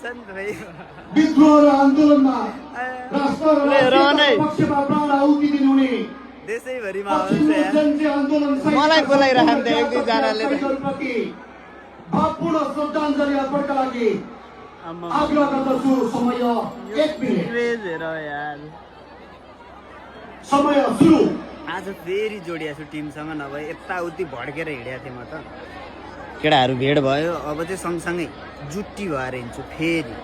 छ नि त भाइ विद्रोह र आन्दोलनमा राष्ट्र र पक्षमा प्राण आहुति दिनुहुने देशैभरिमा आउँछ यार जनजातीय आन्दोलन मलाई बोलाइराख्नु त एक दुई जनाले त भावपूर्ण श्रद्धाञ्जली अर्पणका लागि आग्रह गर्दछु। समय 1 मिनेट हेर यार समय सुरु। आज फेरि जोडिया छु टिमसँग नभए यताउति भड्केर हिँडेको थिएँ म त केटाहरू भेट भयो अब चाहिँ सँगसँगै जुट्टी भएर हिँड्छु फेरि